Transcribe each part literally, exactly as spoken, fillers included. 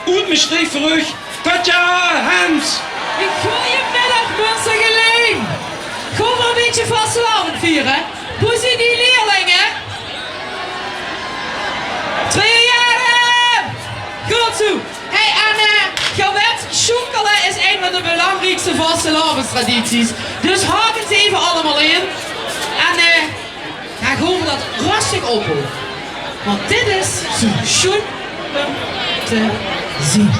Oet Mestreech veur uch, Katja Hens. Goojemiddig, Munstergelaen. Gaon v'r e bietje vastelaovend viere? Boe zien die leerlinge? Twee jaor! Good zoe. Hey, en, eh, geer wèt, sjoenkele is ein van de belangriekste vastelaovendstradities. Dus haok ins eve allemaol in. En, eh, Daan goon v'r dat röstig opboewe. Want dit is zoe sjoen um te zien.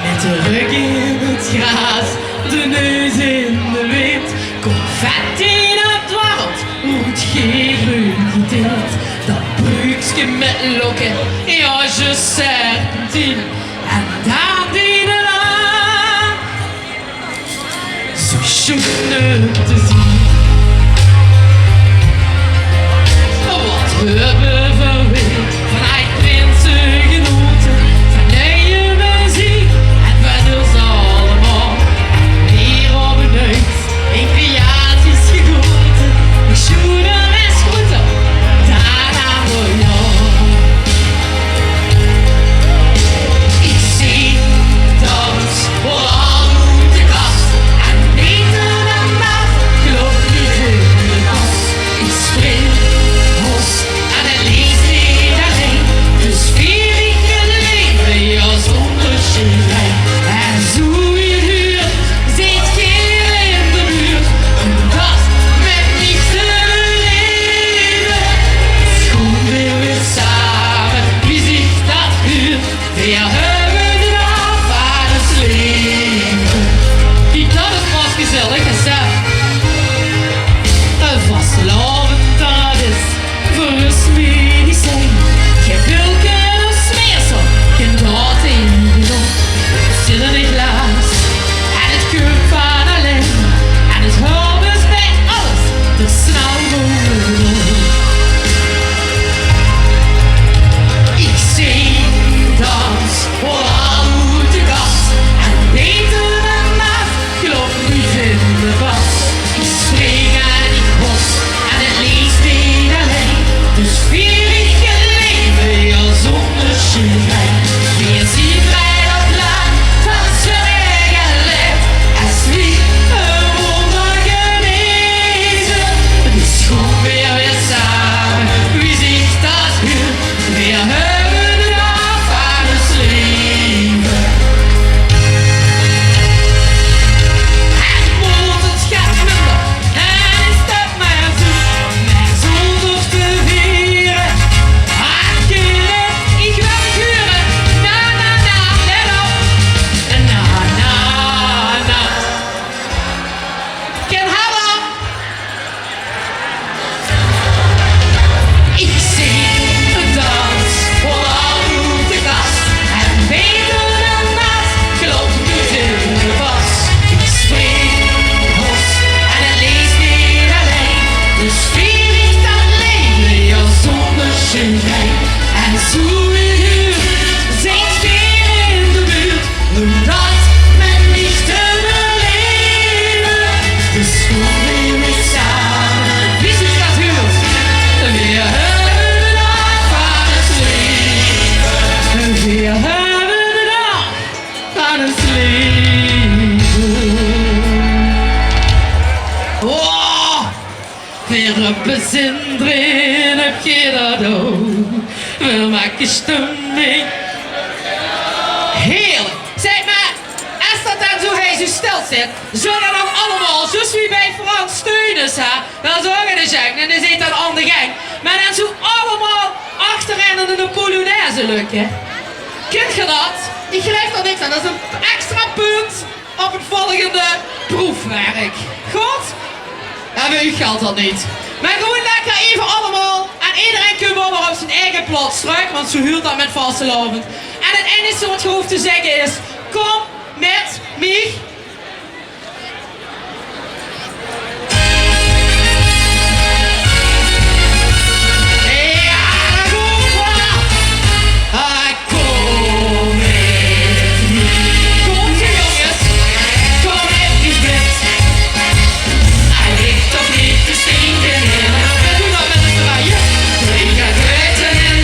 Mèt de rögk in 't graas, de neus in de wind, confetti dat dwarrelt oet geer greun getint. Dat bruukske mèt lokke, jao, zjus serpentien. En daan dien laan. Zoe sjoen um te zien. Wat höbbe v'r weer van aajd-prinse genote, van nuie meziek en van us allemaol. Weer op 'n nuits in creaties gegote, wie sjoen is groete, daan aan de jao. Ich zing, dans, hol al oet de kas. En beter daan dat klop neet in de kas. Ich spring, hos en 't leef neet allein. Dus vier ich 't leve, jao, zónger sjerein. En zoe wie 't huurt, zeet geer in de buurt, um dat mèt miech te beleve. Sjoen weer, weer same, wie ziech dat huurt. Veer höbbe 't aof vaan us leve. Kiek, dat is pas gezellig, hè, Sef. 'n Vastelaovend, dat is veur us medicijn. Gein pilke of smeersel, gein daad in de lóch. 't Zit in e glaas en 't kump vaan allein. En 't help us bij alles, de snel moge door. Ich zing, dans, hol al oet de kas. En beter daan dat klop neet in de kas. Ich spring en ich hos en 't leef neet allein. Dus vier ich 't leve, jao, zónger sjerein. Veer zien bij dat laan vaan zörg en leed, es wie e woonder geneze. Dus sjoen weer, weer same, wie ziech dat huurt. Veer höbbe 't aof vaan us leve. En moot 't get minder, en is dat mer zoe, mer zónger te viere. Hakke, ich wèl 't hure. Na, na, na, let op. Na, na, na. Kin harder. Ich zing, dans, hol al oet de kas. En beter daan dat klop neet in de kas. Ich spring, hos en 't leef neet allein. Dus vier ich dat leve, jao, zónger sjerein. En zoe wie 't huurt, zeet geer in de buurt. Um dat mèt miech te beleve, dus sjoen weer, weer same, wie ziech dat huurt. Veer höbbe 't aof vaan us leve. Veer höbbe 't aof vaan us leve. Oh! Veer höbbe zin d'rin, höb geer dat ouch? Veer make stemming. Heerlik. Zègk mer, es dat daan zoe hei zoe stèl zit, zölle v'r daan allemaol, zjus wie bij Frans Theunisz, hè, daan zörg de Jeng en dee zeet daan aon de Jeng. Mer daan zoe allemaol achteraan in 'n polonaise lökke. Kint geer dat? Ich gluif dao niks aon. Dat is 'n extra punt op 't volgende proefwerk. Good? Jao, bij uuch gelt dat neet. Mer gewoen lekker eve allemaol. En ederein kump mer op zien eige plaots trök, want zoe huurt dat mèt vastelaovend. En 't einigste wat geer hoof te zègke is: kom mèt miech. Jao, dat kump waal. Ah, kom mèt miech. Kómp, jónges. Kóm mèt miech mèt. Hae ligk toch neet te stinke, hè? Veer doen dat mèt us drieje. Ich gaon buite en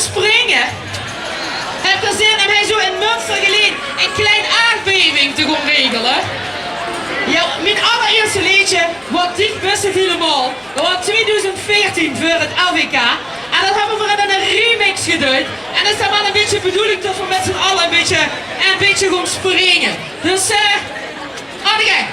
springe. Höb geer zin óm hie zo in Munstergelaen ein klein aardbeving te gaon regele? Jao, mien allerierste leedje waor Dich bis 't hielemaol. Det waor twiedoezend veertien veur 't L V K. En det höbbe veer in ein remix gedoon. En det is dan waal ein bietje de bedoeling det veer mit z'n alle ein bietje, ein bietje gaon springe. Dus, eh, aan de gang.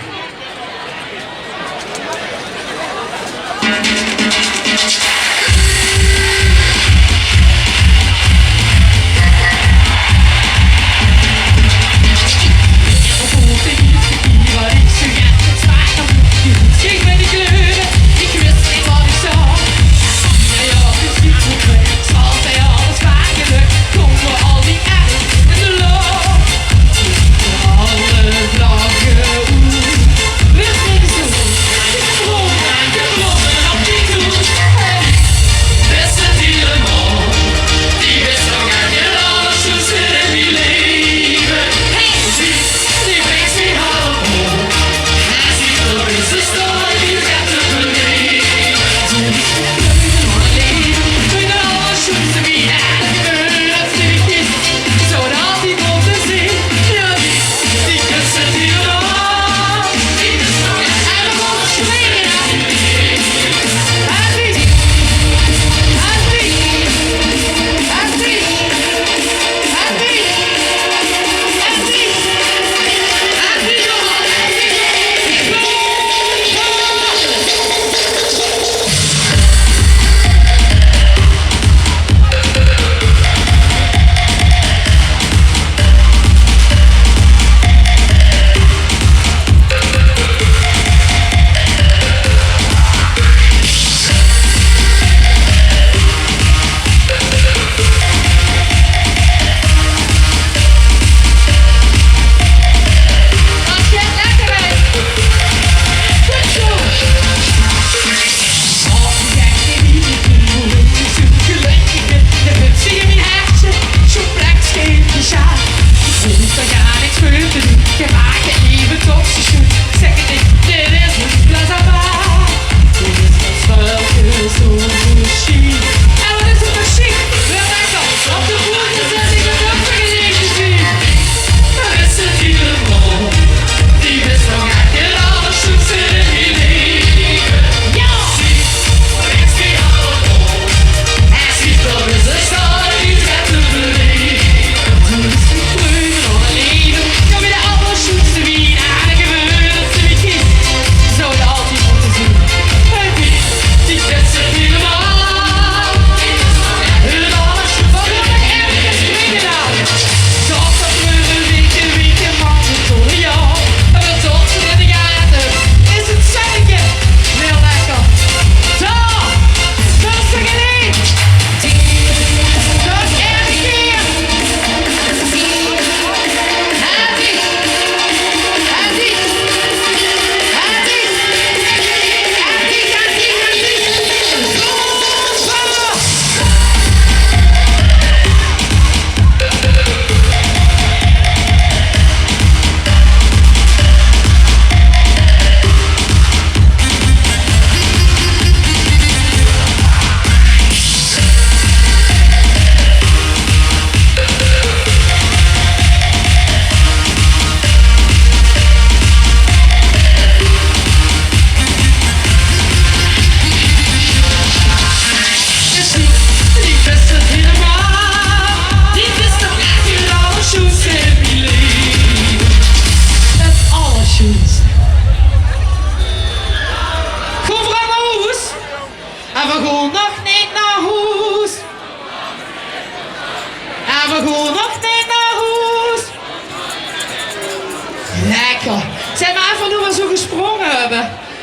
Gaon v'r al nao hoes? En v'r gaon nog neet nao hoes. En v'r gaon nog neet nao hoes. Lekker. Zèk, mer es v'r noe mer zo gesprónge höbbe,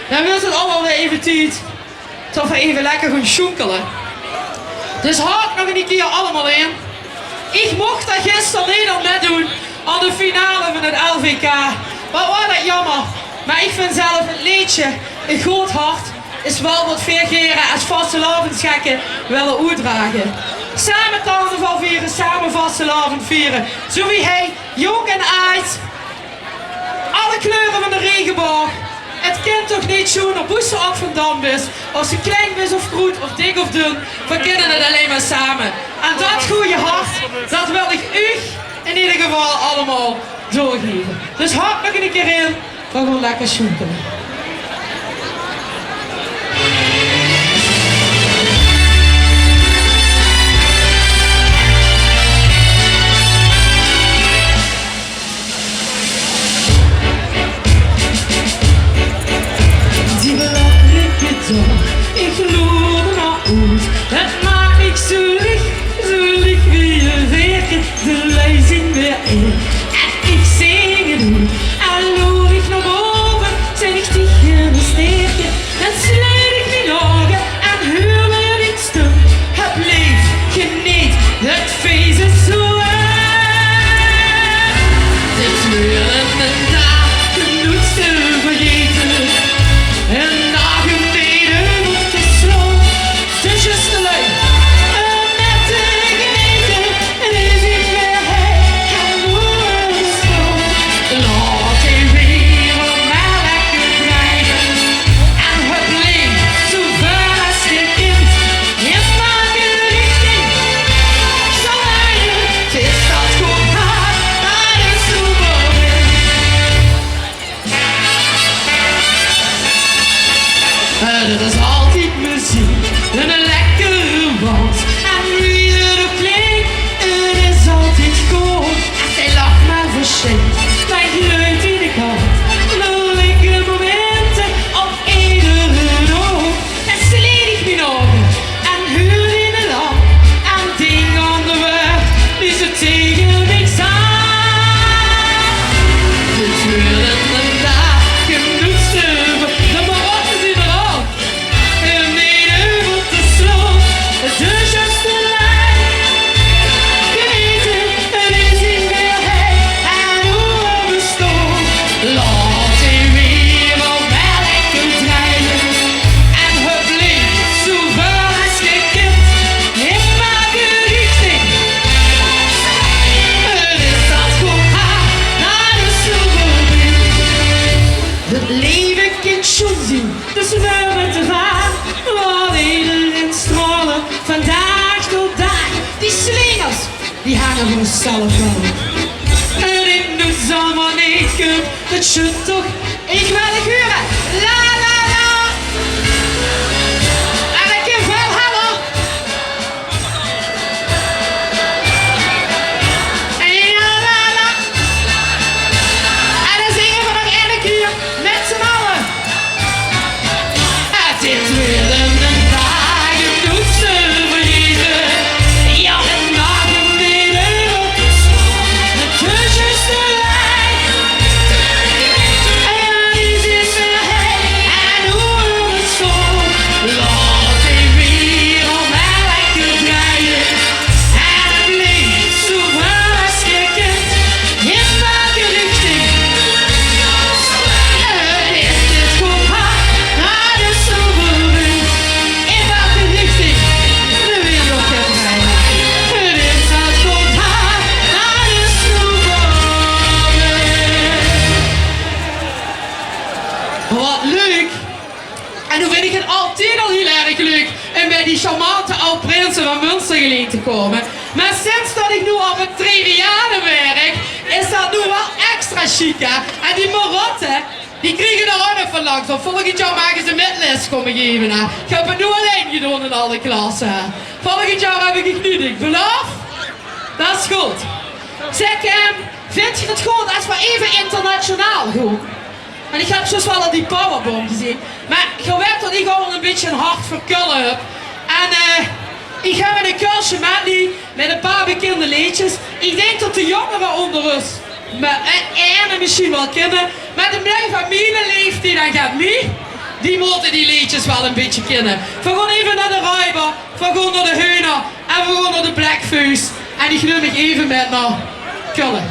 dan wuuert 't ouch waal weer eve tied det v'r eve lekker gaon sjoenkele. Dus hark nog ein kier allemaol in. Ich moch dao gister neet aan mitdoon aan de finale van 't L V K. Waat waor det jaomer. Mer ich vinj zelf 't leedje 'n good hart is waal waat veer gere es vastelaovesgekke wille oetdrage. Same carnaval viere, same vastelaovend viere. Zo wie hie, jónk en aajd. Alle kleure van de regeboog. 't Kin toch neet sjoener, boe se ouch vandaan bis, of se klein bis of groet, of dik of dun, veer kinne 't allein mer same. En dat gooje hart, dat wil ich uch in eder geval allemaol doorgeve. Dus hop nog eine kier in, veer gaon lekker sjoempele. Die belangrieke daag, ich loer d'r nao oet. 't Maak mich zoe lich, zoe lich wie e veerke. De lui zeen weer in en ich zing 't oet. En loer ich nao bove, zeen ich dich in e steerke. Dan sluit ich mien ouge en huur weer dien stum. Höb leef, geneet, 't fees is zoe erg. Dit weurt eine daag, genóg te vergaete. Eine daag um neet euver te slaon. Dus zjus de lui, eh, mit te geneete. 't Is neet mie hei en noe is 't. Laot die wereld mer lekker drejje. En höb leef, zoeväöl es geer kint. Neet mer gerichting. Zoe leje, 't is dat good hart, dat is zoe mooi. 't Is altied meziek, eine lekkere wals. En wie 't ouch klink, 't is altied good. En zie lach mer versjrikt, dan gluit in de kant. De leuke momente op edere oog. Dan sluit ich mien ouge en huur in 't lamp en dink aan de wäörd die ze tege mich zag. Dit weurt eine daag, genóg te ver-, de Marotte zeen d'r al. Um neet euver te slaon, de zjus de lui. Geneete, 't is neet mie hei en noe is 't. Laot die wereld mer lekker drejje. En höb leef, zoeväöl es geer kint. Neet mer gerichting. 't Is dat good hart, dat is zoe mooi. 't Leve kin sjoen zeen, dus veer mótte vaan. Laot ederein straole, vandaag tot daag. Die slingers, die hange vanzelf waal. En ich noe zal mer neet kump, dat sjunt toch. Ich wil 't hure. La, la, la. En ich kin väöl heller. En la, la, la. En dan zinge veer nog eine kier mit z'n alle. 't Is weer eine daag um noets te vergete. Jao, eine daag um neet euver te slaon. De zjus de lui. En die zeen ze hei en noe is 't. Laot die wereld mer lekker drejje. En leef zoeväöl es geer kint. In welke richting? 't Is dit good hart, dat is zoe mooi. In welke richting? De wereld geit drejje. 't Is dat good hart, dat is zoe mooi. Wat leuk. En noe vind ich 't altied al hiel erg leuk um bij die charmante aod-prinse vaan Munstergelaen te koume. Meh sinds tot ich noe op 't Triviale wèrk, is dat noe wel extra sjiek, hè? En die Marotte, die kriege dao ouch nog vaan langs. Want volgend jaor mage ze mit les koume geve, hè? Ich höb 't noe allein gedoon in alle klasse, hè? Volgend jaor höb ich 't neet, ich beloof. Dat is good. Zèk, eh, vindj geer 't good es veer eve internationaal goon? Want ich höb zjus wel al die powerbomb gezeen. Meh geer wèt tot ich ouch wel e bitteke e hart veur Kölle höb. En, eh, ich höb 'n Kölsche medley mèt e paar bekinde leedsjes. Ich dink tot de jóngere oonder us, meh, eh, eine mesjiens wel kinne. Meh de lui vaan miene leeftied en get mie, die mote die leedsjes wel e bitteke kinne. Veer goon eve nao de Räuber, veer goon nao de Höhner en veer goon nao de Bläck Föös. En ich num uuch eve mèt nao Kölle.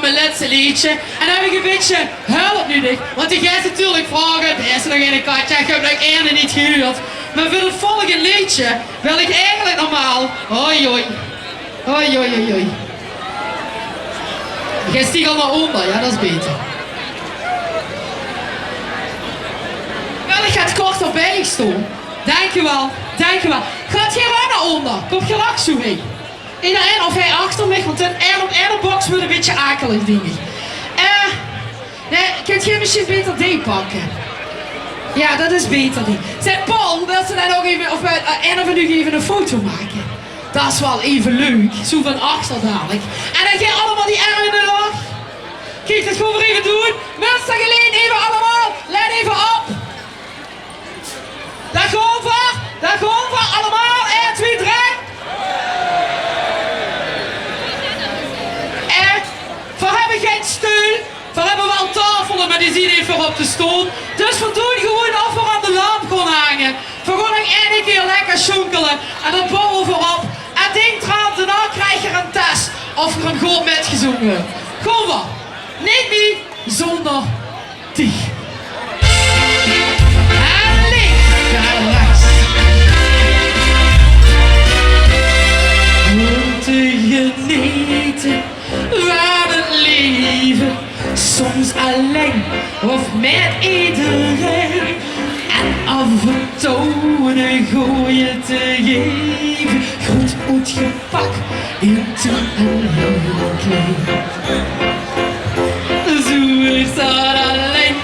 Mien lètste leedje. En dan höb ich e bietje hulp nudig. Want ich gaon natuurlik vraoge: "Is d'r nog eine, Katja? Ich höb nog eine neet gehuurd." Mer veur 't volgende leedje wil ich eigelik normaal... Hoi, hoi. Hoi, hoi, hoi, hoi. Gaon ich allemaol nao ónger, jao, dat is baeter. Wil ich get korter bie staon? Dankjewel, dankjewel. Gaot geer ouch nao ónger? Kómp geer ouch zoe hie? Ederein of hie achter mich, want ein op ein boks weurt e bietje akelig, dink ich. Eh, nae, kènt geer mesjien baeter die pakke? Jao, dat is baeter, die. Zèk, Paul, wils se dan ouch effe, of, eh, ein van uch effe ein foto make? Dat is waal effe leuk, zoe van achter dalik. En dan gaon allemaol die erm in de loch. Kiek, dat gaon v'r effe doon. Münstergeleen, effe allemaol. Lèt effe op. Dao gaon v'r, dao gaon v'r, allemaol. Ein, twie, drei. En v'r höbbe gein steul. V'r höbbe waal taofele, mer die zien neet veur op te staon. Dus v'r doon gewoen of v'r aan de lamp gaon hange. V'r gaon nog eine kier lekker sjoenkele. En dan bouwe v'r op. En dink d'raan, daonao krieg geer eine test of geer 'm good mitgezónge höb. Gaon v'r. Neet mie zónger dich. En links, dao rechts. Óm te genete vaan 't leve, soms allein of mèt ederein. En aof en touw 'ne goje te geve, good oetgepak in te en hiel klein. Zoe is dat allein,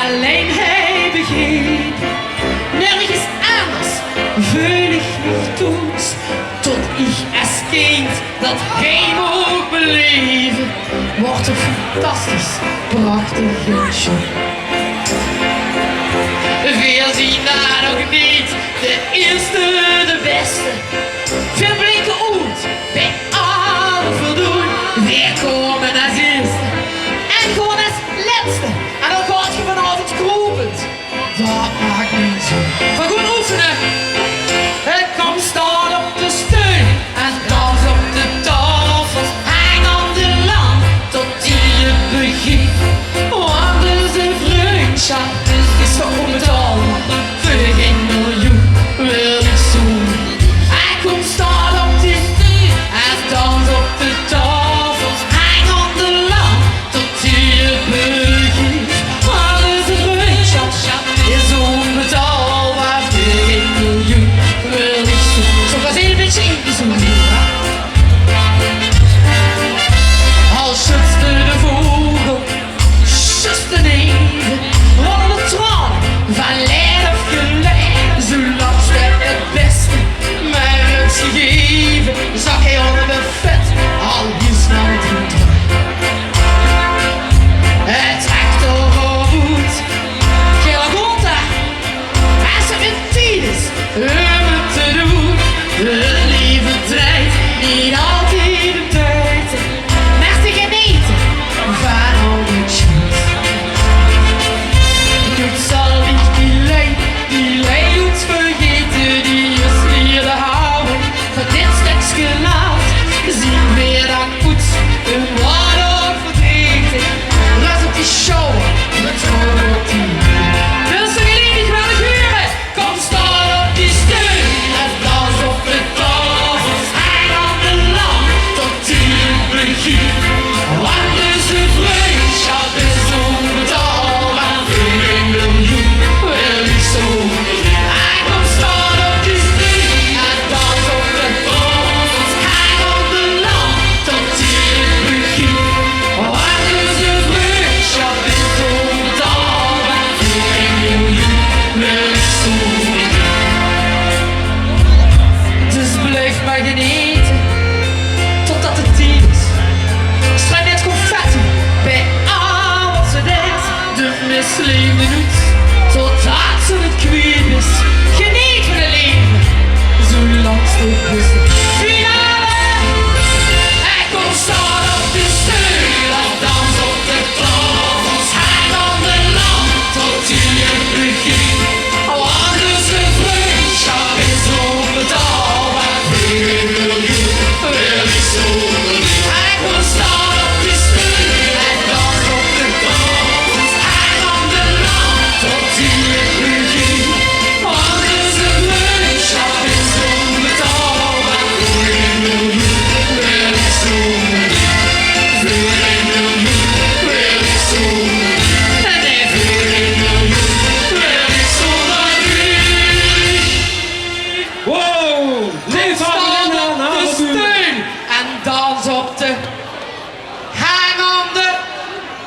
alleinheid begrepe. Nörges anders veul ich mich thoes. Tot ich es kind dat hei moch beleve, waor toch fantastisch, prachtig en sjoen. Veer zien daan ouch neet de ierste, de bèste. Veer blinke oet bij alle voldoen. Veer kómme es ierste en gaon es lètste. En al gaot geer vanaovend kroepend, dat maak neet zoe. V'r gaon oefene. Kóm, staon op de steun en dans op de taofel. Hang aan de lamp tot die 't begeef. Want dees vrundsjap is toch ónbetaalbaar. Veur gein miljoen wil ich zoe. Kóm, staon op de steun en dans op de taofel. Hang aan de lamp tot die 't begeef. Want dees vrundsjap is ónbetaalbaar.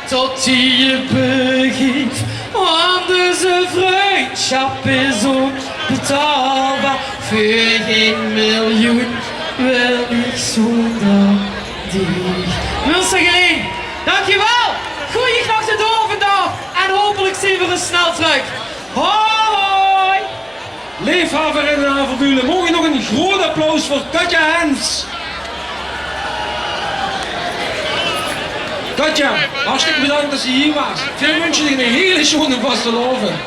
Tot die je begint, want deze vriendschap is onbetaalbaar. Veur gein miljoen wil ich zónger dich. Münstergelaen, dankjewel. Goeie nacht door vandaag en hopelijk zien we er snel terug. Hoi, hoi. Leefhaver en Haverbulen, mogen we nog een groot applaus voor Katja Hens. Katja, hartstikke bedankt dat ze hier was. Veel wensen je een hele schone vastelaovend.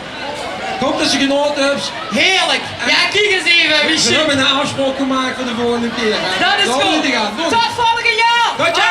Ik hoop dat ze genoten hebt. Heerlijk. Ja, kiek eens even. We hebben een afspraak gemaakt voor de volgende keer. Hè? Dat is goed. Tot volgend jaar. Katja.